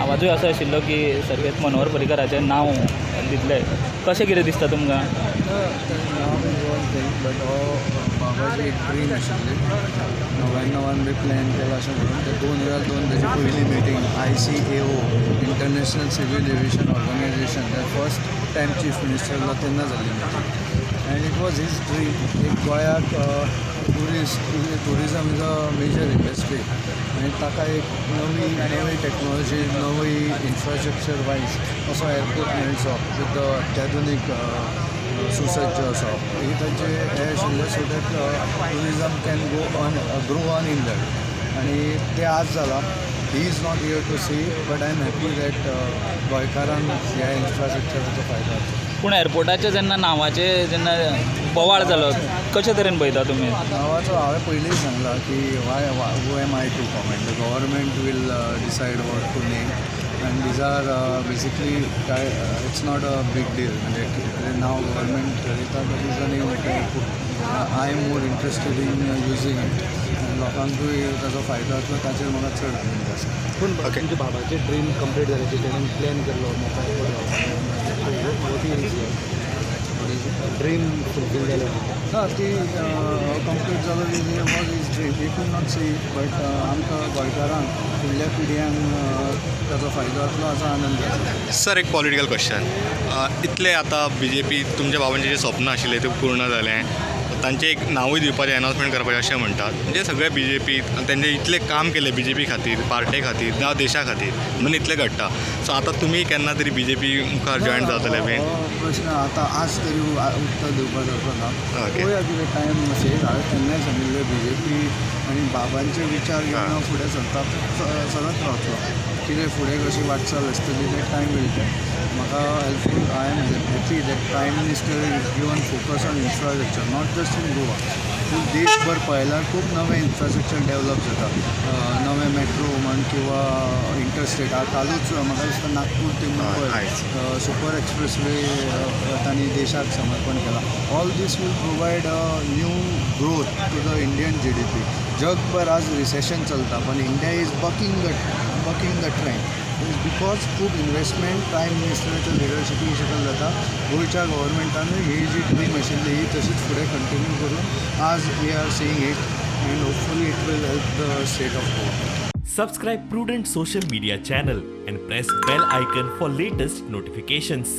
आवाजूय असो आशिल्लो की सर्गेस्त मनोहर पर्रीकराचें नांव दितले, कशें कितें दिसता तुमकां? नांव is one thing, but हो बाबाची एक ड्रीम आशिल्ली. 99 बी प्लॅन केला अशें म्हणून ते 2002 ताची पयली meeting ICAO International Civil Aviation Organization first time chief minister जालो तेन्ना जाल्ली meeting, and it was his dream. एक गोंयाक tourism is a major industry आनी ताका एक नवी नवी टॅक्नोलॉजी, नवी इन्फ्रास्ट्रक्चर वायज असो एअरपोर्ट मेळचो विथ the अत्याधुनीक सुसज्ज असो, ही तांचे हें आशिल्लें, so that tourism can go on, grow on in that. आनी तें आज जालां. He is not here to see, but I am happy that गोंयकारांक ह्या इन्फ्रास्ट्रक्चराचो फायदो जाता. पूण एअरपोर्टाच्या जेन्ना नांवाचे जेन्ना बोवाळ जालो, कशे तरेन पळयता तुमी? नांवाचो हांवें पयलींच सांगलां की why, who am I to comment? The government will decide what to name, and these are basically काय, it's not a big deal. म्हणजे कितें नांव government ठरयता, that is the name of the airport. I am more interested in using it. लोकांकूय ताजो फायदो जातलो, ताचेर म्हाका चड आनंद आसा. पूण तुमच्या बाबाचे ड्रीम कंप्लीट जाल्याचे तेणेन प्लॅन केल्लो मोपा एअरपोर्ट, ड्रीम फुलफील जालें? ना, ती कंप्लीट जालो was his dream. He could not see, but आमकां गोंयकारांक, फुडल्या पिढयांक ताचो फायदो जातलो हाचो आनंद आसा. सर, एक पॉलिटिकल क्वेश्चन. इतले आतां बीजेपी, तुमच्या बाबांचें जें स्वप्न आशिल्लें तें पूर्ण जालें, तांचें एक नांवूय दिवपाचें, अनावन्समेंट करपाचें अशें म्हणटात. म्हणजे सगळे बीजेपी तेंचे इतलें काम केलें बीजेपी खातीर, पार्टे खातीर जावं देशा खातीर, म्हणून इतलें घडटा. सो आतां तुमी केन्ना तरी बीजेपी मुखार जॉयन जातले बीन? हो प्रश्न आतां आज तरी उत्तर दिवपा सारको ना. पळोवया कितें टायम असेल. हांवें केन्नाय सांगिल्लें, बीजेपी आनी बाबांचे विचार घेवन हांव फुडें सरता, सरत रावतलो. कितें फुडें कशी वाटचाल आसतली तें टायम will tell. म्हाका helpful, I am happy that Prime Minister is given focus on infrastructure, not just in Goa. पूण देशभर पळयल्यार खूब नवें इन्फ्रास्ट्रक्चर डेवलप जाता, नवें मेट्रो म्हण किंवा इंटरस्टेट. आतां कालूच म्हाका दिसता नागपूर ते मुंबय सुपर एक्सप्रेस वे तांणी देशाक समर्पण केला. All this will provide a new growth to the Indian GDP. जगभर आज रिसेशन चलता, पण India is bucking the trend is because खूब इन्वेस्टमेंट प्रायम मिनिस्टराच्या लिडरशिपी सकयल जाता. गोंयच्या गव्हर्मेंटानूय ही जी ड्रीम आशिल्ली ही तशीच फुडें कंटिन्यू करून आज we are seeing it, and hopefully it will help the state of Goa. Subscribe Prudent Social Media channel and press bell icon for latest notifications.